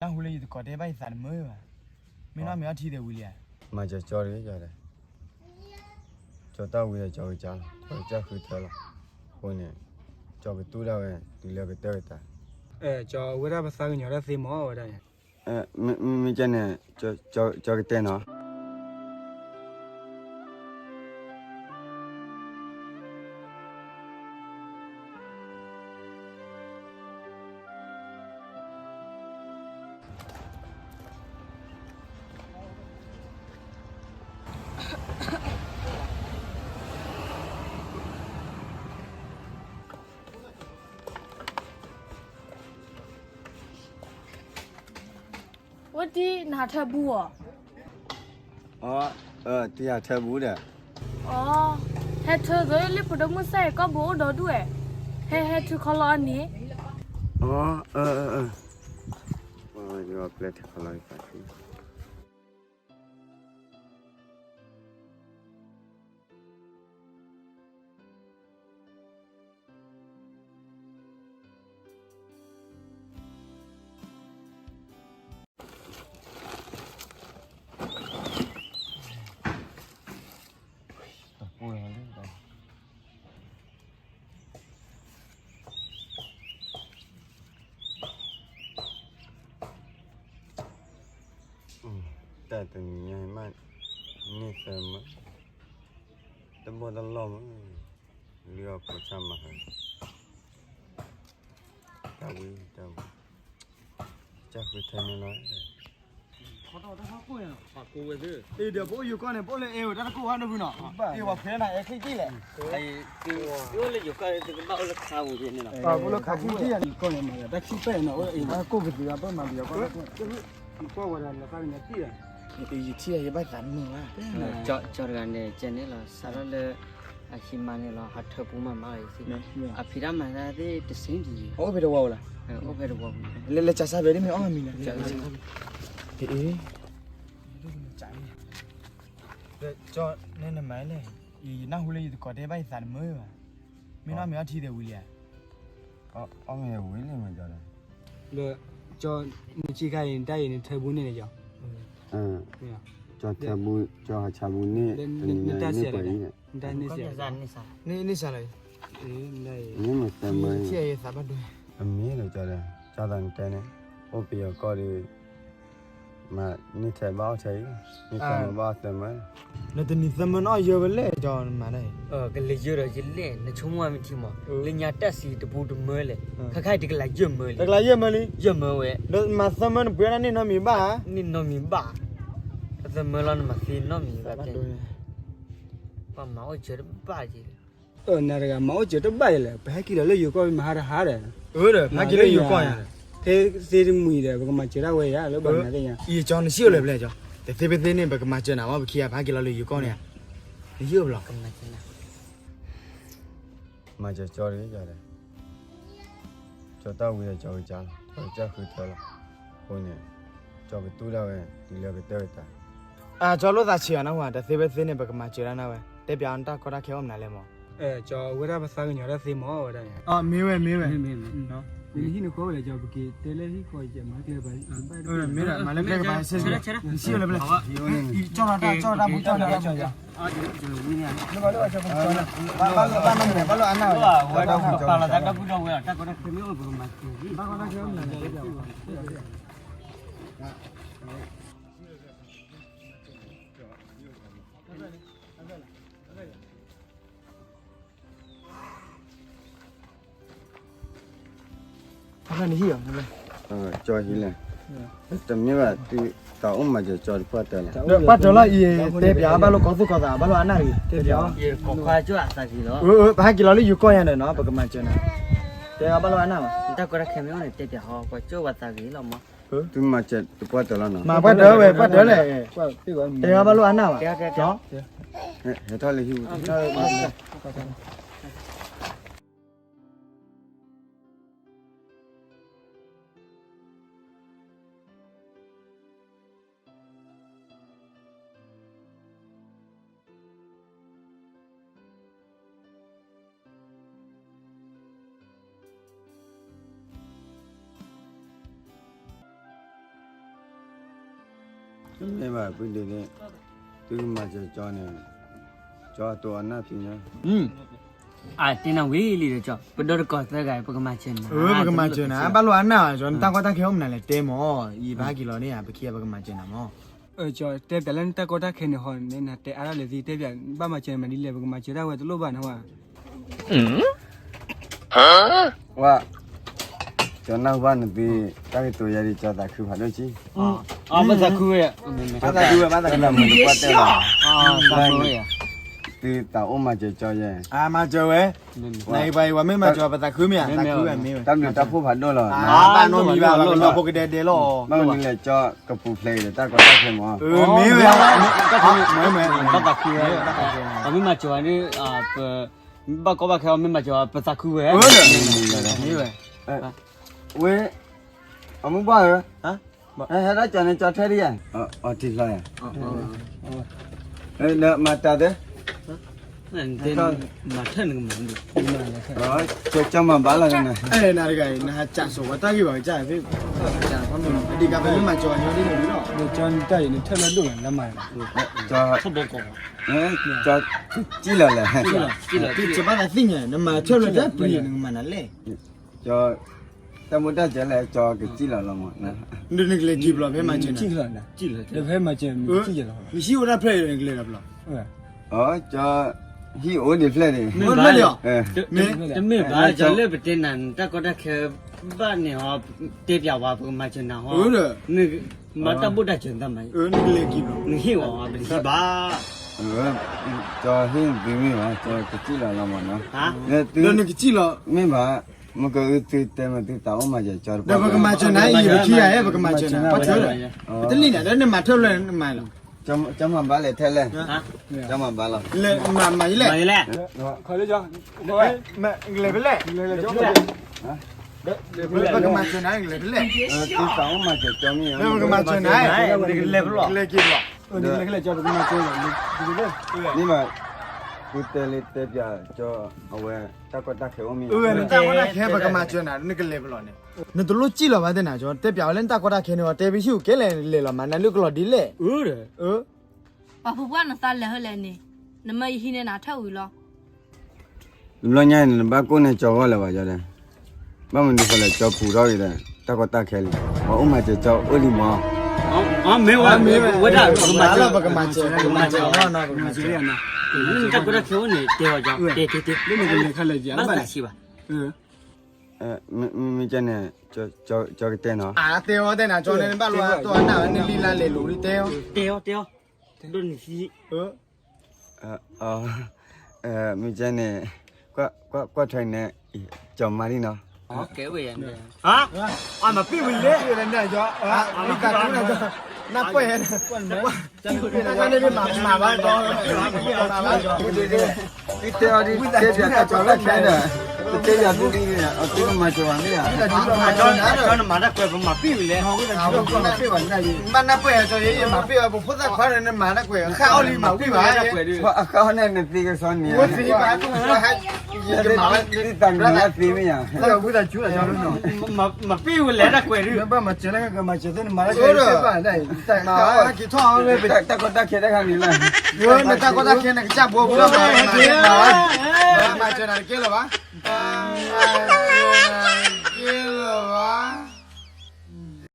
နၢ်ဟူလၢယသကိးတဲဘၣ်ယသးတမုာ်ဘၣ်. မ့ၢ်နီၢ်မ့ၢ်အီထံသဲးဝံၤလံဧါ. မၤစၢၤကၠီတဂ့ၤကၠီဒီး, ကၠီတၢ်ဝံၤဒီးကၠီကစၢ်လီၤ, ကၠီကစၢ်ဃုထၢလီၤ. အဃိန့ၣ် ကၠီကတူၢ်ဒၣ်ဝဲ တုၤလၢကတၢၢ်ကတၢၢ်. ကၠီဝဲဒၣ်ပသးကညီၤတၢ်သ့မးဝဲဒၣ်. မ့ၢ်ကဲန့ၣ် ကၠီကတဲနီၤ. ဝဲတံၤနဟးထၢဘူးဧါ. တံၤဟးထၢဘူးဒီး. အ ဟဲထၢသိးလၢဖိဒိၣ်မုၣ်စဲးကီၢ်ဘိအိၣ်ဒီဒူၣ်ဝဲ, ဟဲဟဲထၢခီလီၤအန့ၣ်. အ ယပျဲထၢခီလီၤ. တၢ်တနံၤညါမး န့ၢ်သၢမၢ, တဘီၣ်တလီၢ်မး, လၢအဖိဆၣ်မၤဟၢ, တၢ်ဝံၤ တၢ်ဝံၤ, ကစၢ်ဃုထၢန့ၣ်လီၤ. အ့ ဒီးပအိၣ်ယိၤကီၢ်န့ၣ် ပအိၣ်လၢအဲၣ်ဝဲတၢ်တကိၢ်ဟါနဖုနီၤ, အ့ ပှၤဖဲနၤအဲၣ်ခံက့ၢ်လဲၣ်, အိၣ်လၢယိၤကီၢ်န့ၣ် တကဘၣ်အိၣ်လၢခါပူၤန့ၣ်လီၤ, ပအိၣ်လၢခါပူၤန့ၣ် ယိၤကီၢ်န့ၣ် မၤတၢ်ခံပဲၣ်နီၤ, အိၣ်လၢအဲၣ်ဝဲတၢ်တကိၢ်ကသ့ ပမၤပယီၤကီၢ်, ကွၢ်ဝဲဒၣ်လၢသးကညီၤတံၢ်ဒီး, ယထံၣ်ယဘၣ်သးမုာ်ဘၣ်, ကၠီတဂၤန့ၣ် ကဲန့ၣ်လီၤ စးထီၣ်လၢ အဟံးမါန့ၣ်လီၤ ဟးထၢပူမၤမါလီၤယသ့ၣ်, အဖံးတၢ်မၤတၢ်သ့ၣ်တဆံးဒံး, အိၣ်ဖဲတဝီလီၤ, အိၣ်ဖဲတဝီ, လၢလၢကၠၢ်စၢ်ဖဲဒ်မ့ၢ်အီၣ်မံၤလီၤ, အ့ ကၠီန့ၣ်နမၤလဲၣ်, ယနၢ်ဟူလၢယသကိးတဲဘၣ်ယသးတမုာ်ဘၣ်, မ့ၢ်နီၢ်မ့ၢ်အီထံသဲးဝံၤလံဧါ, အီၣ်မ့ၢ်ဝံၤလံမ့ၢ်ကၠီဒီး, လၢ ကၠီ နထံၣ်ခါအံၤ နတၢ်အံၤနထၢဘူးန့ၣ်လီၤ, ကၠီထၢဘူး ကၠီဟးဆါဘူးန့ၣ်, နတၢ်စဲးလီၤ, နတၢ်န့ၢ်စဲးလီၤ, န့ၢ်စဲးလီၤ, မ့ၢ်မ့ၢ်သၢမၢ, အမ့ၢ်လၢကၠီဒီး ကၠီသးနတဲန့ၣ်, အိၣ်ပယီၤကီၢ်ဒီး မၤန့ၢ်ထဲးဘၣ်အီၣ်ထဲးအံၤ, န့ၢ်ထဲးမ့ၢ်ဘၣ်အီၣ်သၢမၢ, နတနံၤသၢမၢနအီၣ်ယၢဝဲလဲၣ် ကၠီနမၤန့ၣ်, ကလဲၤယၢဒီးယလဲၣ် နဆိကမိၣ်ဝဲမ့ၢ်ထံမး, လၢညါတၢ်စံးတပူၤတမၢလဲၣ်, ခါခါအံၤတကလးယဲၢ်မၢလံ, တကလးယဲၢ်မၢလံ, ယဲၢ်မၢဝဲ, ဒီးမၤသၢမၢနပှဲၤဒၣ်န့ၢ်နီတမံၤဘၣ်, န့ၢ်နီတမံၤဘၣ်, သၢမၢလီၤနမၤသ့နီတမံၤဘၣ်, ပှၤမၤအိၣ်စၢၤတဘၣ်က့ၤ နၤတဂၤမၤအိၣ်စၢၤတဘၣ်ယလဲၣ်, ပဟဲက့ၤလီၤလၢယိၤကီၢ်မဟါတဟါဒီး, အၢ ဒီး ပဟဲက့ၤလၢယိၤကီၢ်ညါ, ဖဲသ့တမှံၤဒီး ပကမၤစၢၤဒၣ်ဝဲယၤလၢဘၣ်နၤသ့ၣ်ညါ, ယကၠီနစံးအိၣ်လၢၤဖဲလဲၣ်ကၠီ, တသ့ဖဲသ့န့ၣ် ပကမၤစၢၤနၤမ့ၢ် ပခံဂၤပဟဲက့ၤလီၤလၢယိၤကီၢ်န့ၣ်, ယဟံၣ်အိၣ်ဘၣ်လီၤ, မၤစၢၤကၠီတဂ့ၤကၠီဒီး ကၠီတၢ်ဝံၤဒီးကၠီကစၢ်လီၤ, ကၠီကစၢ်ဃုထၢလီၤ, အဃိန့ၣ် ကၠီကတူၢ်ဒၣ်ဝဲ တုၤလၢကတၢၢ်ကတၢၢ်, အကၠီလိာ်သးဆံးအီၤနၢ်ဟူဧါ, တသ့ဖဲသ့န့ၣ် ပကမၤစၢၤဒၣ်နၤဝဲ, တဲပၠးအီၤနတၢ်ကီတၢ်ခဲအိၣ်မနုၤလဲၣ်မး, ကၠီဝဲဒၣ်ပသးကညီၤတၢ်သ့မးဝဲဒၣ်, မ့ၢ်ဝဲ မ့ၢ်ဝဲ, မ့ၢ်ဝဲ, နဟံၣ်နဃီဝဲလဲၣ် ကၠီ ပက့ၤတဲလၢဟံၣ်ဃီယဲမၤကျဲဘၣ်, မ့ၢ်ဒၣ် မၤလၢကျဲကပၤ နစံးအိၣ်လၢၤဖဲလဲၣ်, ကၠီထီၣ်တၢ်ကၠီတၢ်မူကၠီတၢ်ကၠီယၤ, ဘၣ်လိာ်အနၢ်ဝဲ, ဘၣ်လိာ်အနၢ်ဝဲ, တၢ်ကီတၢ်ခဲအိၣ်မနုၤလဲၣ် တဲပၠးအီၤ, ကၠီဟံၣ်လဲၣ်, တမ့ၢ်ဘၣ် တၢ်အိၣ်မၤစၢၤကၠီတပှၢ်တၢၢ်လီၤ, ပှၢ်တၢၢ်လီၤအံၤ, တဲပၠးဘၣ်လိာ်ကီၢ်သူၣ်ကီၢ်သး ဘၣ်လိာ်အနၢ်ဂ့ၤ, တဲပၠး, ပဟဲက့ၤလီၤလၢယိၤကီၢ်ညါဒီးနီၤ ပကမၤစၢၤနၤ, တဲဘၣ်လိာ်အနၢ်ဘၣ်, တၢ်ကီတၢ်ခဲမ့ၢ်အိၣ်န့ၣ် တဲပၠးဟီ ပှၤကၠိဝဲသးဂ့ၤလီၤမး, သုမၤစၢၤတပှၢ်တၢၢ်လီၤနီၤ, မၤပှၢ်တၢၢ်ဝဲ ပှၢ်တၢၢ်လဲၣ်, တဲဘၣ်လိာ်အနၢ်ဘၣ်, ဟဲထီၣ်လၢဟံၣ်ပူၤ မ့ၢ်ဘၣ် ဖုဒ့ဒ့, သုကမၤစၢၤကၠီန့ၣ်, ကၠီအတိၢ်အနၢ်ဖံညါ, အတဲနၤဝံၤလံဒီးကၠီ, ပဒီတကိးသၢဂၤ ပကမၤစၢၤနၤ, ပကမၤစၢၤနၤ, ဘၣ်လိၣ်အနၢ်ဘၣ်ကၠီ, နတၢ်ကီတၢ်ခဲအိၣ်မနုၤလဲၣ်တဲမၢ်, ယဘၣ်ဟဲက့ၤလီၤန့ၣ် ပခံဂၤပကမၤစၢၤနၤမၢ်. ကၠီတဲပျးလၢနတၢ်ကီတၢ်ခဲန့ၣ်ဟီန့ၣ် နတဲအါဒၣ်လဲာ်သံ တဲပျး ဘၣ်မၤစၢၤနၤမနုၤလဲၣ် ပကမၤစၢၤတၢ်ဝဲတလိၣ်ဘၣ်နဝဲ ဝဲ, ကၠီနၢ်ဟူဘၣ်နသု, တၢ်ကတိၤယၤဒ်ကၠီသးခုဖးဒိၣ်ဆံ, ဘၣ်သးခုဝဲ, ဘၣ်သးခုဝဲ, ဘၣ်သးခုဝဲ, သုသးအိၣ်မၤစၢၤကၠီယဲ, မၤစၢၤဝဲ, နအံၤပှၤအံၤ ပှၤမ့ၢ်မၤစၢၤပှၤသးခုမ့ၢ်ဧါ, တၢ်ဘျုးတၢ်ဖှိၣ်ဖးဒိၣ်လီၤ, ဘၣ်နီတမံၤဘၣ်, ပှၤကညီဖိကဒဲဒဲလီၤ, ဘၣ်မနုၤလဲၣ် ကၠီကပူၤဖျဲးအံၤဒီးတၢ်ကီတၢ်ခဲမၢ်, မ့ၢ်ဝဲ, ဘၣ်သးခုဝဲ, ပှၤမ့ၢ်မၤစၢၤဝဲန့ၣ်, ပ ဘၣ်ကီဘၣ်ခဲအီၤ မ့ၢ်မၤစၢၤဝဲ ပသးခုဝဲ, မ့ၢ်ဝဲ, ဝဲ, အမုၢ်ဘၣ်ဧၢ, ဟဲဒၣ်ကၠီန့ၣ် ကၠီထဲဒ်ယဲ, အီထံချီယဲ, ဒီးမၤတၢ်သ့, မၤထၢၣ်နကမၤ, ကၠီမၤဘၣ်လီၤ, နတဂၤအံၤ နဟးကးစိာ်ပှၤတၢ်ဂ့ၢ်ဘၣ်ကစၢ်သ့, ဒ်ကးပမ့ၢ်မၤစၢၤပှၤညီဒ်န့ၣ်လီၤ, ကၠီနတၢ်အံၤ နထၢၣ်လၢဒိၣ်လီၤ လၢမၤ, ကၠီကစံၣ်လီၤလဲၣ်, ကစံၣ်လီၤ, ဘၣ်သးသ့ၣ်ညါ နမၤထၢၣ်လၢတၢ်ပျံၤနကမၤနၤလဲၣ်, ကၠီ, တၢ်မူတၢ်စဲးလဲၣ် ကၠီကစံၣ်လီၤလီၤမၢ်, နကလဲၤက့ၤဘျီဖဲမၤစၢၤနၤ, ဖဲမၤစၢၤနၤ, နဟံၣ်အိၣ်တၢ်ဖျဲၣ်အံၤ နကလဲၤလီၤဘျီ, အၢ, ကၠီ, ဟံၣ်အိၣ်ဒံးဖျဲၣ်န့ၣ်, တမ့ၢ်ဘၣ် ကၠီလၢပတဲနၤ နတၢ်ကီတၢ်ခဲ ဘၣ်န့ၣ်ဟီ, တဲပျးဝဲ ပကမၤစၢၤနၤဟီ, မၤတၢ်ဘိၣ်တၢ်စၢၤတၢ်မၤ, နဟ့ၣ်ဝဲ ပတဟံၣ်ဘၣ်, ကၠီဟ့ၣ်နသုမ့ၢ်ဘၣ် ကၠီကစံၣ်လီၤလီၤမၢ်နီၤ, နသု, မ့ၢ်ဘၣ်, မ့ၢ်ကသုတဲမ့ၢ်သုသးအိၣ်မၤစၢၤကၠီတပှၢ်, ဒီးပကမၤစၢၤနၤအံၤ ပခံဂၤဧၢ ပကမၤစၢၤနၤ, ပှၤတလံၣ်နၤ ဒီးနမၤထၢၣ်ဖျၢၣ်နမၤလီၤ, ကၠီမၤဘၣ်လဲၣ်ထဲလဲၣ်, ကၠီမၤဘၣ်လီၤ, မၤယလဲၣ်, လဲၤဖဲလဲၣ်, ပကမၤစၢၤနၤ လဲၤဖဲလဲၣ်, သုသးအိၣ်မၤစၢၤကၠီမ့ၢ်ဧါ, ပကမၤစၢၤနၤ, လဲၤက့ၤလီၤ, မ့ၢ်ဘၣ်, သုတဲလၢတဲပျးကၠီအဝဲ တၢ်ကီတၢ်ခဲအိၣ်မ့ၢ်ဧါ, တၢ်ကီတၢ်ခဲပကမၤစၢၤနၤ နကလဲၤဖဲလဲၣ်န့ၣ်, နတလိၣ်စံၣ်လီၤဘၣ်သ့ၣ်နၤ ကၠီ, တဲပျးဝဲလၢနတၢ်ကီတၢ်ခဲန့ၣ် တဲပဟံၣ်အိၣ်ကဲလဲၣ် လဲၤလီၤမးနၤလၢကလီၤဒ်လဲၣ်, ပှၤဖိပှၢ်နသးလဲၤဟဲလဲၣ်န့ၣ်, နမၢယဟံးန့ၢ်နၤထၢၣ်ဝံၤလီၤ, တဘျီညါအံၤန့ၣ် နဘၣ်ကိးန့ၢ်ကၠီဂီၢ်လၢၤဘၣ်ယီၤဒီး, ဘၣ်မနုၤဃိလဲၣ် ကၠီပူၤထီၣ်ဂ့ၤဒီး တၢ်ကီတၢ်ခဲလံ, ပှၤအိၣ်မၤစၢၤကၠီအိၣ်လံမး, မ့ၢ်ဝဲ, ဝဲဒၣ်ပကမၤစၢၤ, ပကမၤစၢၤ, နတၢ်ကီတၢ်ခဲအိၣ်န့ၣ် တဲအီၤကၠီ, တဲတဲတဲ, ဘၣ်သးဆံးဘၣ်, မ့ၢ်ကဲန့ၣ်, ကၠီကတဲနီၤ, တဲအီၤတဲနၤ ကၠီန့ၣ် နဘၣ်လိၣ်အတီၢ်အနၢ်ဝဲ နလံလါလဲၤလိာ်လံ တဲအီၤ, တဲအီၤ, တဲအီၤ, ဒိၣ်နံၤသံ မ့ၢ်ကဲန့ၣ်, ကွၢ်ထွဲန့ၣ်, ကၠီမၤလံနီၤ, အမၤပ့ၢ်ဝံၤလဲၣ်, နၢ်ပှဲၢ်, မၤဘၣ်ဒီး, တဲအီၤဒ်တဲပျးတၢ်ကီတၢ်ခဲဒီး, ပတဲပျးဒ်န့ၣ်, အသုကမၤစၢၤပှၤမ့ၢ်ဧါ, ကၠီနမၤတၢ်ကွဲး ပမၤပ့ၢ်ဝံၤလဲၣ်, ဘၣ်နၢ်ပှဲၢ် ကၠီယမၤပ့ၢ်ဝဲ ပဖိသၣ်ခွါဒီး နမၤတၢ်ကွဲး ဃၣ်အီၣ်လံမၤဝံၤဘၣ်, ဃၣ်အီၣ်န့ၣ်နသ့ကစီန့ၣ်, သ့မ့ၢ်ဧါ, မၤပ့ၢ်ဝံၤလဲၣ်တၢ်ကွဲးဒုး, ဘၣ်မၤစၢၤနကမၤစၢၤသ့ နမၤတၢ်ကွဲး, တၢ်ကီတၢ်ခဲတခါန့ၣ်လီၤ, နတၢ်ကီတၢ်ခဲနကစၢ်ဘိ မၤစၢၤနၤတကဲလၢၤဘၣ်.